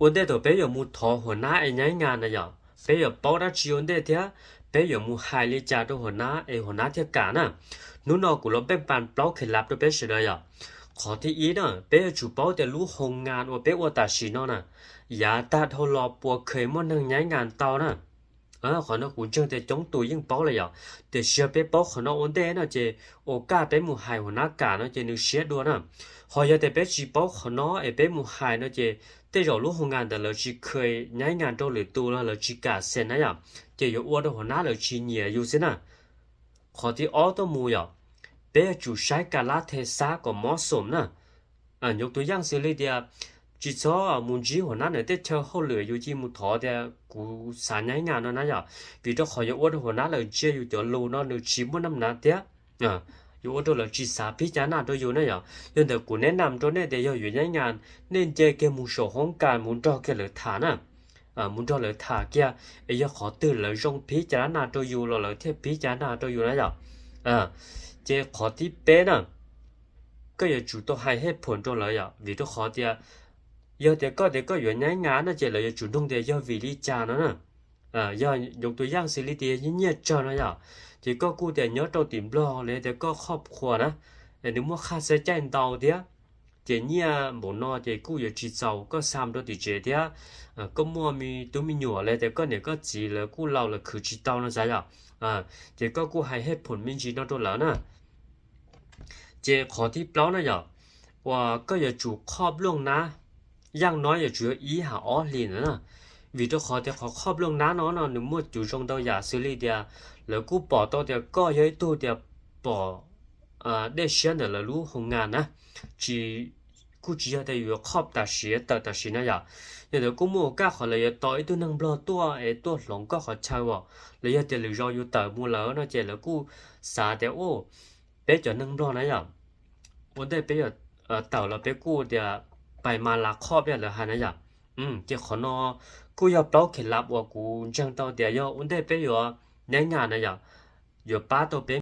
Ua ntej thaum peb yuav mus thov hua nab es nyaiv nas na yom, peb yuav paub dab tsi ua ntej thiab peb yuav mus hais li cas rau hua nab es hua nab thiaj kam na? Hnub no kuv los npeej pas plaub khev lab rau peb sawv daws yom. Qhov thib ib na, peb yuav tsum paub tias lub hoo nas uas peb ua tam sim no na, yav tag dhau los puas khev muaj neeg nyaiv nas tau na. Qhov no kuv ntseeg tias coob tus yeej paub lawm yom, tiam sis yog peb paub qhov no ua ntej no ces ua kaj peb mus hais hua nab kam no ces nws siab dua na. Ho yog tias peb tsis paub qhov no es peb mus hais no ces tej zaum lub hoo nas ntawd lawv tsis khev nyaiv nas rau lwm tus los lawv tsis kam xees na yom, ces yuav ua rau hua nab lawv tsis nyiam yus xwb na. Qhov thib ob tuaj mus yom, peb yuav tsum saib ka lab the xab kom mob xoom na. Yuav tus yaj xws li tias tsis txhob mus ntsib hua nab ntawm tej chaw hauj lwm yus cia mus thov tias kuv xav nyaiv nas no na yom, vim rau qhov yuav ua rau hua nab lawv ntsia yus cov lus no nws tsis muaj naj nav thiab, yuav ua rau lawv tsis xav pib ca nas rau yus na yom. Yog ntawm kuv neb nam rau nej tias yog yuav nyaiv nas, nej nce kiag mus saum hoob kas mus nrog kiag lawv tham na, mus nrog lawv tham kiag es yog qhov twg lawv zoo pib ca lab nas rau yus los lawv thiaj pib ca nas rau yus na yom. Ces qhov thib peb na, koj yuav tsum tau hais hej phom rau lawv yom, vim rau qhov tias yog tias koj tias koj yuav nyaiv nas no ces lawv yuav tsum nug tias yog vim li cas no na. Yog yuav tus yaj xws li tias nyiaj tsawg no yom, ces koj kuj tias nyob rau tim Nplog los yog tias koj qhov qhua na, nws muaj qhaj xeeb caij ntau thiab, ces nyiaj npaum no ces kuj yuav tsis txaus koj xa rau tim tsev thiab, koj muaj me tub me nyuam los yog tias koj niam koj txiv lawv kuj laus lawv khwv tsis tau no xav yom. Ces koj kuj hais hej phom me ntsis no rau lawv na. Ces qhov thib plaub na yom, uas koj yuav tsum qhoj nplooj nab, yaj no yuav tsum yog ib hab ob hlis ntawd na. Vim rau qhov tias qhov qhoj nplooj nab no no nws muaj cov zoo ntau yam xws li tias lawv kuj pom tau tias koj yog ib tug tias pom dej siab ntawm lawv lub hoo nas na, tsis, kuj tsis yog tias yuav qhoj tam sim tawm tam sim na yom. Yog ntawd kuj muaj ua kaj qhov lawv yuav tos ib tug neeg Nplog tuaj es tuaj hloov koj qhov chaw os, los yog tias lwm zaus yus tawm mus lawm no ces lawv kuj xav tias u, peb cov neeg Nplog na yom, ua ntej peb yuav tawm los peb kuj tias pais mas las qhoj peb lawv hais na yom. Ces qhov no kuj yog plaub khev lab uas kuv ntseeg tau tias yog ua ntej peb yuav nyaiv nas na yom, yuav pab tau peb